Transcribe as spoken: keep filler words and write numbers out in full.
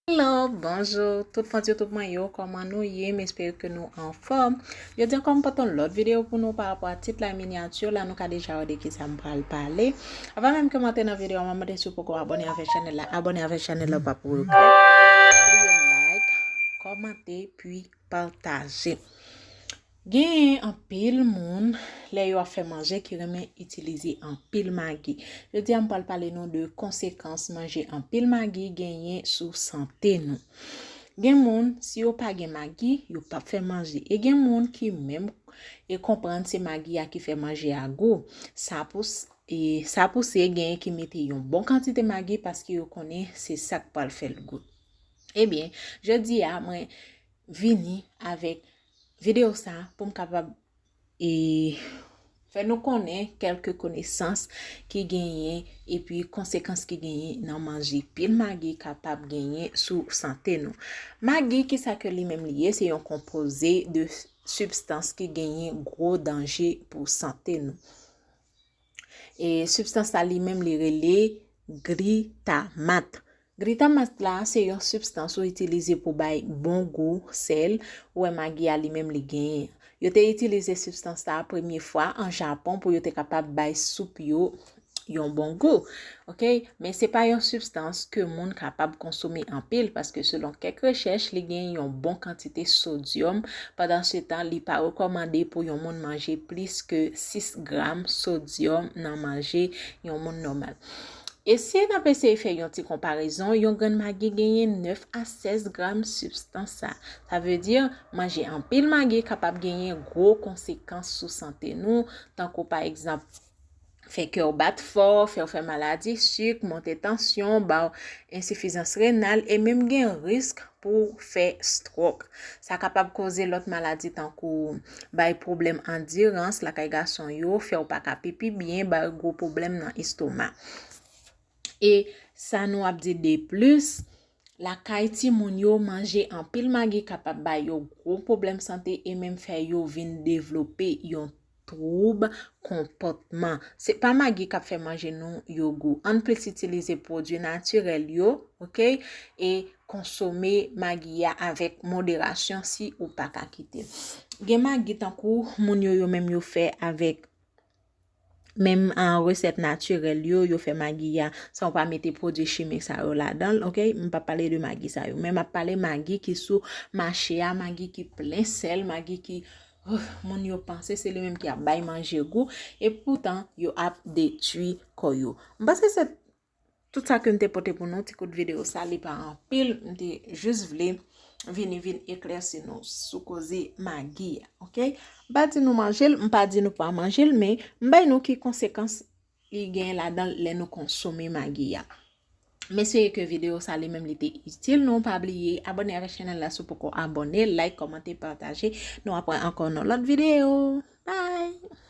Hello, bonjou tout fans YouTube mwen yo, kòman nou ye? M espere ke nou anfòm. Jodi a ankò m pote yon lòt videyo pou nou pa rapò a tit la, minyati la, nou ka deja wè de kisa m pral pale. Avan menm ke m antre nan videyo a, m ap mande si w poko abòne avèk chanèl la, abòne avèk chanèl la, w p ap regrèt. Pa bliye like, kòmante, pi pataje. Genyen anpil moun, lè yo ap fè manje, ki renmen itilize anpil magi. Jodi a, m pral pale nou de konsekans manje anpil magi genyen sou sante nou. Gen moun, si yo pa gen magi, yo p ap fè manje. E gen moun ki menm e konprann se magi a ki fè manje a gou. Sa pou s-, e sa pouse genyen ki mete yon bon kantite magi paske yo konnen se sa k pral fè l gou. Ebyen, jodi a, mwen vini avèk videyo sa pou m kapab e fè nou konnen kèlke konesans ki genyen epi konsekans ki genyen nan manje pil magi kapab genyen sou sante nou. Magi, kisa ke li menm li ye? Se yon konpoze de sibstans ki genyen gwo danje pou sante nou. E sibstans la li menm li rele glitamat. Glitamat la se yon sibstans ou itilize pou bay bon gou sèl, ou wè magi a li menm li genyen. Yo te itilize sibstans la premye fwa an Japon pou yo te kapab bay soup yo yon bon gou. Oke? Men se pa yon sibstans ke moun kapab konsome anpil, paske selon kèk rechèch, li gen yon bon kantite sodyòm. Pandan se tan, li pa rekòmande pou yon moun manje plis ke sis gram sodyòm nan manje yon moun nòmal. E si n ap eseye fè yon ti konparezon, yon grenn magi genyen nèf a sèz gram sibstans sa. Sa vle di, manje anpil magi kapab genyen gwo konsekans sou sante nou, tankou pa egzanp, fè kè w bat fò, fè w fè maladi sik, monte tansyon, ba w ensifizans renal, e menm gen risk pou w fè stròk. Sa kapab koze lòt maladi tankou bay pwoblèm andirans lakay gason yo, fè w pa ka pipi byen, ba yo gwo pwoblèm nan estoma. E sa nou ap di de plis, lakay timoun yo, manje anpil magi kapab ba yo gwo pwoblèm sante e menm fè yo vin devlope yon twoub konpòtman. Se pa magi k ap fè manje nou yo gou. Ann plis itilize pwodui natirèl yo, oke? E konsome magi a avèk moderasyon si ou pa ka kite. Gen magi tankou moun yo, yo menm yo fè avèk menm an resèt natirèl yo, yo fè magi a san w pa mete pwodui chimik sa yo ladan l, oke? M p ap pale de magi sa yo, men m ap pale magi ki sou mache a, magi ki plen sèl, magi ki, oh, moun yo panse se li menm ki ap bay manje gou, e poutan yo ap detwi kò yo. M panse se tout sa ke m te pote pou nou, ti kout videyo sa, li pa anpil, m te jis vle vini vin eklèsi nou sou koze magi a, oke? M pa di nou manje l, m pa di nou pa manje l, men m bay nou ki konsekans li gen ladan l lè nou konsome magi a. M espere ke videyo sa li menm li te itil nou. Pa bliye abòne avèk chanèl la si w poko abòne, like, kòmante, pataje. Nou ap wè ankò nan lòt videyo. Bye!